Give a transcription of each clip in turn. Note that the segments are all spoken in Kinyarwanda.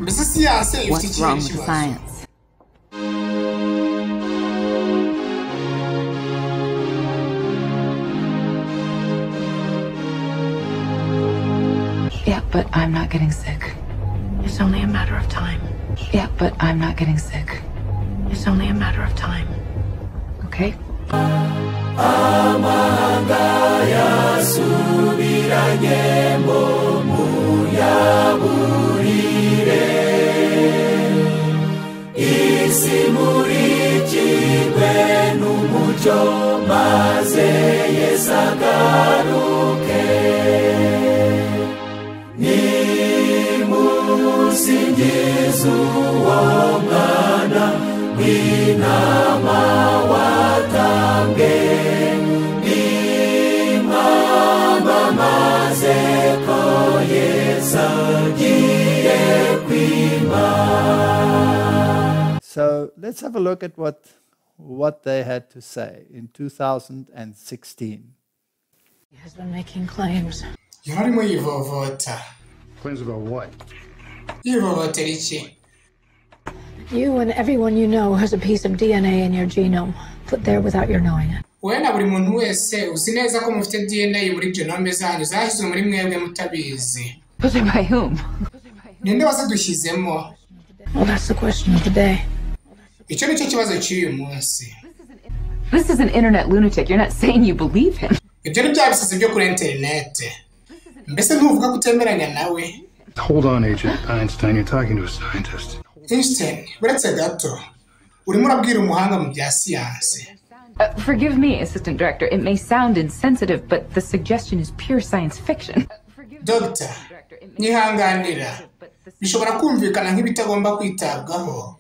Mbese siyanse ifite What's ikihe wrong with the kibazo? science? Yeah, but I'm not getting sick. It's only a matter of time. Yeah, but I'm not getting sick. It's only a matter of time. Okay? So let's have a look at what they had to say in 2016. He has been making claims. Yari arimo yivovota. Claims about what? Yivovotera iki? You and everyone you know has a piece of DNA in your genome, put there without your knowing it. Wowe na buri muntu wese uzi neza ko mufite DNA muri genome zanyu zashyizwe muri mwebwe mutabizi. Put there by whom? Ninde wazidushyizemo? Well, that's the question of the day. Icyo nicyo kibazo cy'uyu munsi. This is an internet lunatic. You're not saying you believe him. Ibyo ni bya bisazi byo kuri interinete. Mbese ntuvuga ko utemeranya nawe? Hold on, Agent Einstein. You're talking to a scientist. Einstein, uretse gato, urimo urabwira umuhanga mu bya siyanse. Forgive me, Assistant Director. It may sound insensitive, but the suggestion is pure science fiction. Dr. nyihanganira, bishobora kumvikana nk'ibitagomba kwitabwaho,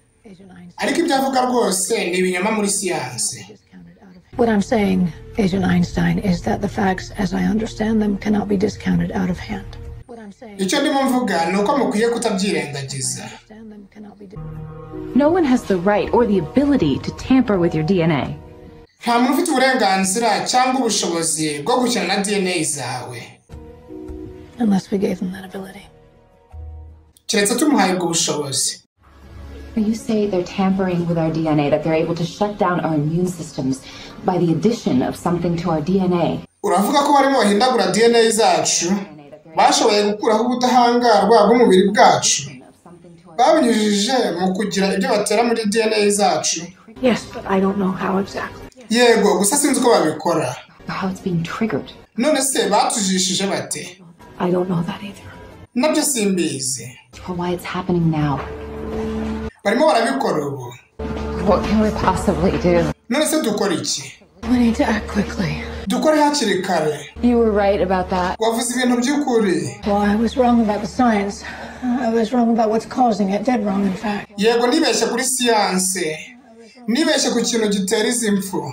ariko ibyo avuga rwose ni ibinyoma muri siyanse. What I'm saying, Agent Einstein, is that the facts, as I understand them, cannot be discounted out of hand. What I'm saying, Icyo ndimo mvuga ni uko mukwiye kutabyirengagiza. understand them cannot be. No one has the right or the ability to tamper with your DNA. Nta muntu ufite uburenganzira cyangwa ubushobozi bwo gukina na DNA zawe. Unless we gave them that ability. Keretse tumuhaye ubwo bushobozi. You say they're tampering with our DNA, that they're able to shut down our immune systems by the addition of something to our DNA. Uravuga ko barimo bahindagura DNA zacu, bashoboye gukuraho ubudahangarwa bw'umubiri bwacu, babinyujije mu kugira ibyo batera muri DNA zacu. Yes, but I don't know how exactly. Yego, gusa sinzi uko babikora. Or how it's being triggered. None se batujishije bate? I don't know that either. Nabyo simbizi. Or why it's happening now. Barimo barabikora ubu. What can we possibly do? None se dukora iki? We need to act quickly. Dukore hakiri kare. You were right about that. Wavuze ibintu by'ukuri. Well, I was wrong about the science. I was wrong about what's causing it. Dead wrong, in fact. Yego, nibeshye kuri siyanse, nibeshye ku kintu gitera izi mpfu.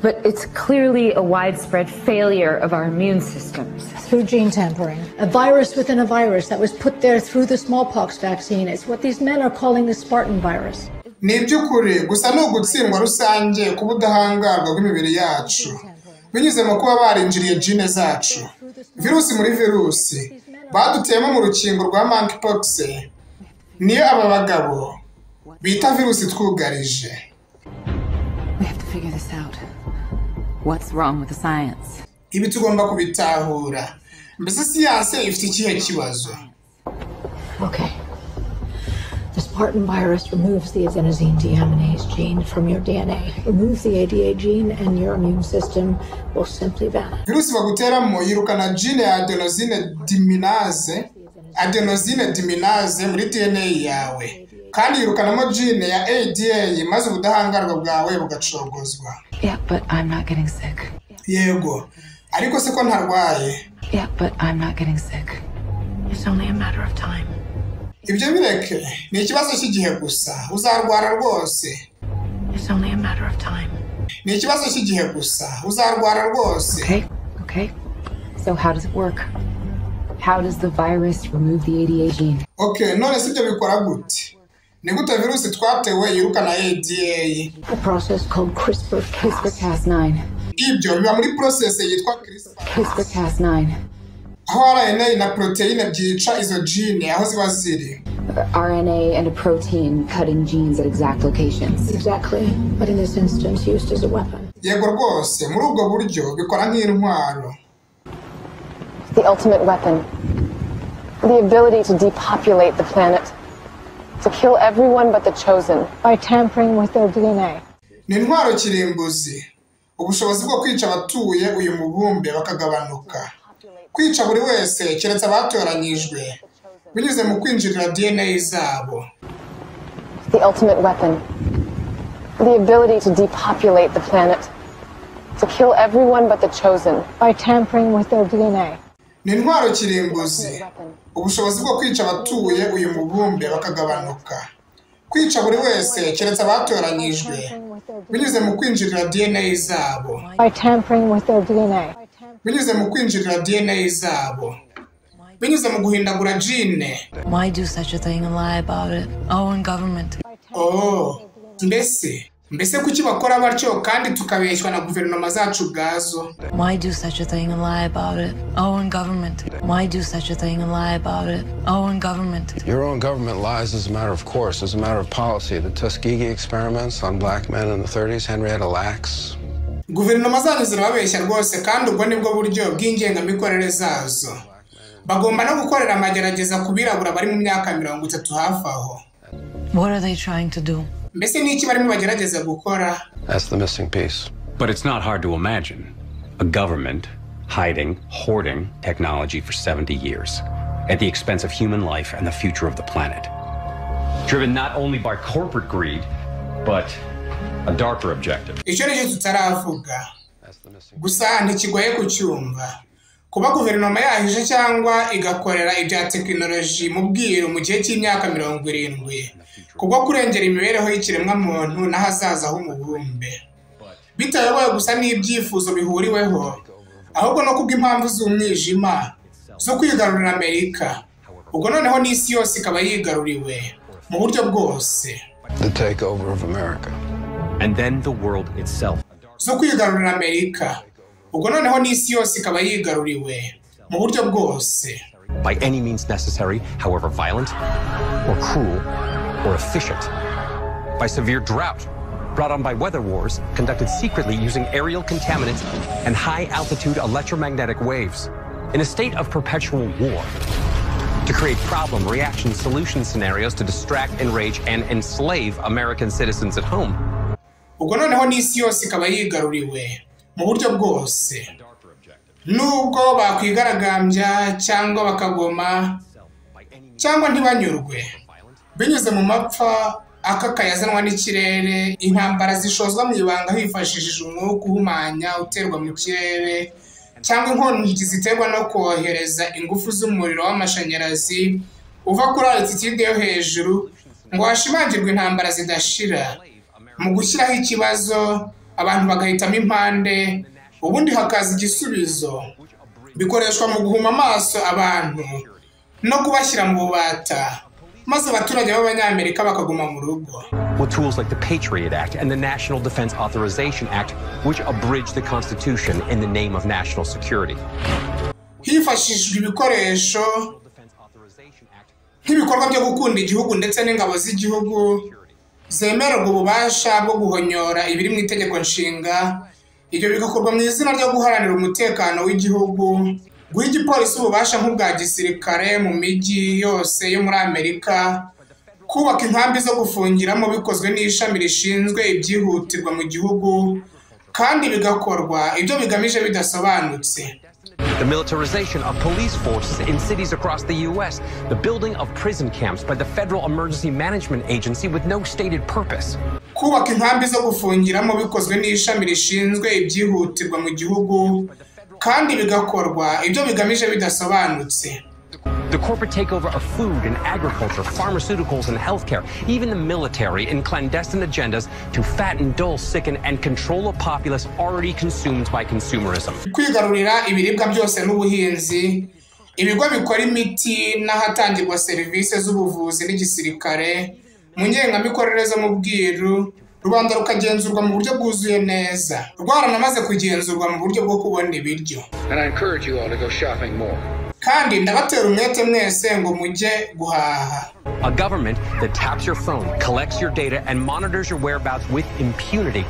But it's clearly a widespread failure of our immune systems. Through gene tampering. A virus within a virus that was put there through the smallpox vaccine. It's what these men are calling the Spartan virus. Ni iby'ukuri, gusa ni ugutsindwa rusange ku budahangarwa bw'imibiri yacu binyuze mu kuba barinjiriye gene zacu, virusi muri virusi baduteyemo mu rukingo rwa monkeypox. Niyo aba bagabo bita virusi twugarije. We have to figure this out. What's wrong with the science? Ibi tugomba kubitahura. Mbese siyanse ifite ikihe kibazo? Okay. The Spartan virus removes the adenosine deaminase gene from your DNA. Remove the ADA gene and your immune system will simply vanish. Virusi baguteramo yirukana gene ya adenosine deaminase muri DNA yawe, kandi yirukanamo gene ya ADA, maze ubudahangarwa bwawe bugacogozwa. Yeah, but I'm not getting sick. Yego, ariko se ko ntarwaye? Yeah, but I'm not getting sick. It's only a matter of time. Ibyo bireke, ni ikibazo cy'igihe gusa, uzarwara rwose. It's only a matter of time. Ni ikibazo cy'igihe gusa, uzarwara rwose. Okay. So how does it work? How does the virus remove the ADA gene? Okay, none se ibyo bikora gute? Ni gute virusi twatewe yirukana ADA? A process called CRISPR-Cas. CRISPR-Cas9. Ibyo biba muri process yitwa CRISPR. CRISPR-Cas9. Aho RNA na poroteyine byica izo gene aho ziba ziri. RNA and a protein cutting genes at exact locations. Exactly, but in this instance used as a weapon. Yego rwose, muri ubwo buryo bikora nk'intwaro. The ultimate weapon. The ability to depopulate the planet. To kill everyone but the chosen. By tampering with their DNA. Ni intwaro kirimbuzi. Ubushobozi bwo kwica abatuye uyu mubumbe bakagabanuka. Kwica buri wese keretse abatoranyijwe binyuze mu kwinjirira DNA zabo. The ultimate weapon. The ability to depopulate the planet. To kill everyone but the chosen. By tampering with their DNA. Ni intwaro kirimbuzi. Ubushobozi bwo kwica abatuye uyu mubumbe bakagabanuka. Kwica buri wese keretse abatoranyijwe binyuze mu kwinjirira DNA zabo. By tampering with their DNA. Binyuze mu kwinjirira DNA zabo. Binyuze mu guhindagura gene. Why do such a thing and lie about it? Our own government. Oh, mbese kuki bakora batyo kandi tukabeshywa na guverinoma zacu ubwazo? Why do such a thing and lie about it? Our own government. Why do such a thing and lie about it? Our own government. Your own government lies as a matter of course, as a matter of policy. The Tuskegee experiments on black men in the 30s, Henrietta Lacks. Guverinoma zanyu zirababeshya rwose, kandi ubwo nibwo buryo bw'ingengamikorere zazo. Bagomba no gukorera amagerageza ku birabura bari mu myaka 30 hafi aho. What are they trying to do? Mbese ni iki barimo bagerageza gukora? That's the missing piece. But it's not hard to imagine a government hiding, hoarding technology for 70 years at the expense of human life and the future of the planet. Driven not only by corporate greed, but a darker objective. Icyo nicyo tutaravuga. Gusa ntikigoye kucyumva. Kuba guverinoma yahije cyangwa igakorera ibya tekinoloji mu bwiru mu gihe cy'imyaka 70 kubwo kurengera imibereho y'ikiremwamuntu n'ahazaza h'umubumbe, bitayobowe gusa n'ibyifuzo bihuriweho, ahubwo no kubw'impamvu z'umwijima zo kwigarurira Amerika, ubwo noneho n'isi yose ikaba yigaruriwe mu buryo bwose. The takeover of America. And then the world itself. Zo kwigarurira Amerika, ubwo noneho n'isi yose ikaba yigaruriwe mu buryo bwose. By any means necessary, however violent or cruel or efficient. By severe drought brought on by weather wars conducted secretly using aerial contaminants and high-altitude electromagnetic waves. In a state of perpetual war, to create problem, reaction, solution scenarios to distract, enrage, and enslave American citizens at home. Ubwo noneho n'isi yose ikaba yigaruriwe mu buryo bwose. Nubwo bakwigaragambya cyangwa bakagoma cyangwa ntibanyurwe, binyuze mu mapfa akakayazanwa n'ikirere, intambara zishozwa mu ibanga hifashishije umwuka uhumanya uterwa mu kirere, cyangwa inkongi ziterwa no kohereza ingufu z'umuriro w'amashanyarazi uva kuri altitude yo hejuru ngo hashimangirwe intambara zidashira. Mu gushyiraho ikibazo abantu bagahitamo impande, ubundi hakaza igisubizo. Bikoreshwa mu guhuma amaso abantu no kubashyira mu bubata, maze abaturage b'Abanyamerika bakaguma mu rugo. With tools like the Patriot Act and the National Defense Authorization Act, which abridge the Constitution in the name of national security. Hifashishijwe ibikoresho nk'ibikorwa byo gukunda igihugu ndetse n'ingabo z'igihugu zemererwa ububasha bwo guhonyora ibiri mu itegeko nshinga, ibyo bigakorwa mu izina ryo guharanira umutekano w'igihugu, guha igipolisi ububasha nk'ubwa gisirikare mu mijyi yose yo muri Amerika, kubaka inkambi zo gufungiramo bikozwe n'ishami rishinzwe ibyihutirwa mu gihugu, kandi bigakorwa ibyo bigamije bidasobanutse. The militarization of police forces in cities across the U.S., the building of prison camps by the Federal Emergency Management Agency with no stated purpose. Kubaka inkambi zo gufungiramo bikozwe n'ishami rishinzwe ibyihutirwa mu gihugu, kandi bigakorwa ibyo bigamije bidasobanutse. The corporate takeover of food and agriculture, pharmaceuticals and healthcare, even the military in clandestine agendas to fatten, dull, sicken, and control a populace already consumed by consumerism. Kwigarurira ibiribwa byose n'ubuhinzi, ibigo bikora imiti n'ahatangirwa serivisi z'ubuvuzi n'igisirikare, mu ngengamikorere zo mu bwiru, rubanda rukagenzurwa mu buryo bwuzuye neza, rwaranamaze kugenzurwa mu buryo bwo kubona ibiryo. And I encourage you all to go shopping more. Kandi ndabatera umwete mwese ngo mujye guhaha. A government that taps your phone, collects your data, and monitors your whereabouts with impunity.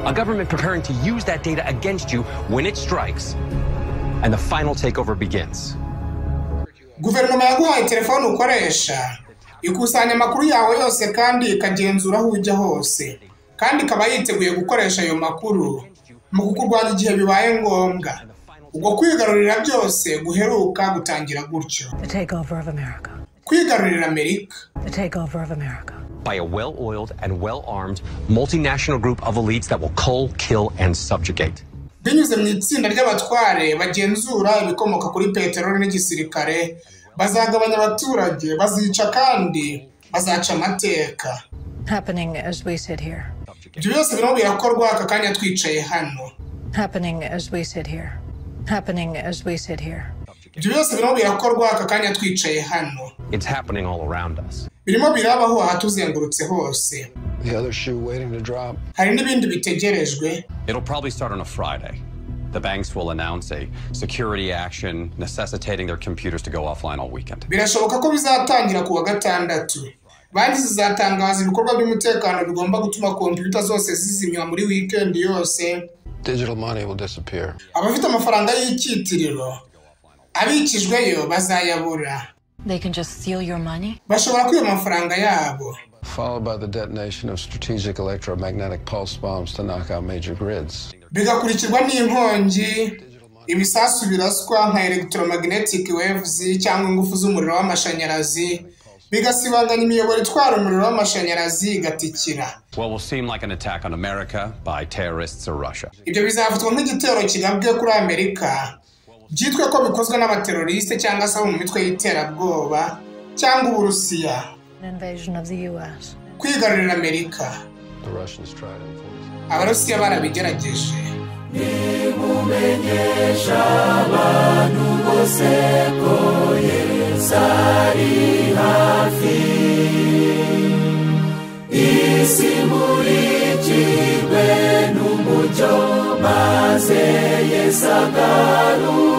A government preparing to use that data against you when it strikes and the final takeover begins. Guverinoma yaguhaye telefone ukoresha, ikusanya amakuru yawe yose kandi ikagenzura aho ujya hose, kandi ikaba yiteguye gukoresha ayo makuru mu kukurwanya igihe bibaye ngombwa. Ubwo kwigarurira byose guheruka gutangira gutyo. The takeover of America. Kwigarurira Amerika. The takeover of America. By a well-oiled and well-armed multinational group of elites that will cull, kill, and subjugate. Binyuze mu itsinda ry'abatware bagenzura ibikomoka kuri peteroli n'igisirikare, bazagabanya abaturage, bazica kandi bazaca amateka. Happening as we sit here. Ibyo byose birimo birakorwa aka kanya twicaye hano. Happening as we sit here. Happening as we sit here. Ibyo byose birimo birakorwa aka kanya twicaye hano. It's happening all around us. Birimo birabaho ahatuzengurutse hose. The other shoe waiting to drop. Hari n'ibindi bitegerejwe. It'll probably start on a Friday. The banks will announce a security action necessitating their computers to go offline all weekend. Birashoboka ko bizatangira ku wa gatandatu. Banki zizatangaza ibikorwa by'umutekano bigomba gutuma kompiyuta zose zizimywa muri weekend yose. Digital money will disappear. Abafite amafaranga y'icyitiriro abikijweyo bazayabura. They can just steal your money? Bashobora kwiba amafaranga yabo. Followed by the detonation of strategic electromagnetic pulse bombs to knock out major grids. Bigakurikirwa n'inkongi, ibisasu biraswa nka electromagnetic waves cyangwa ingufu z'umuriro w'amashanyarazi, bigasibanganya imiyoboro itwara umuriro w'amashanyarazi igatikira. What will seem like an attack on America by terrorists or Russia. Ibyo bizafatwa nk'igitero kigabwe kuri Amerika, byitwe ko bikozwe n'abateroriste cyangwa se abo mu mitwe y'iterabwoba cyangwa Uburusiya. An invasion of the US. Kwigarurira Amerika. The Russians tried in 40. Abarusiya barabigerageje. Nimumenyesha abantu bose ko Yesu ari hafi, isi imurikirwe n'umucyo, maze Yesu agaruke.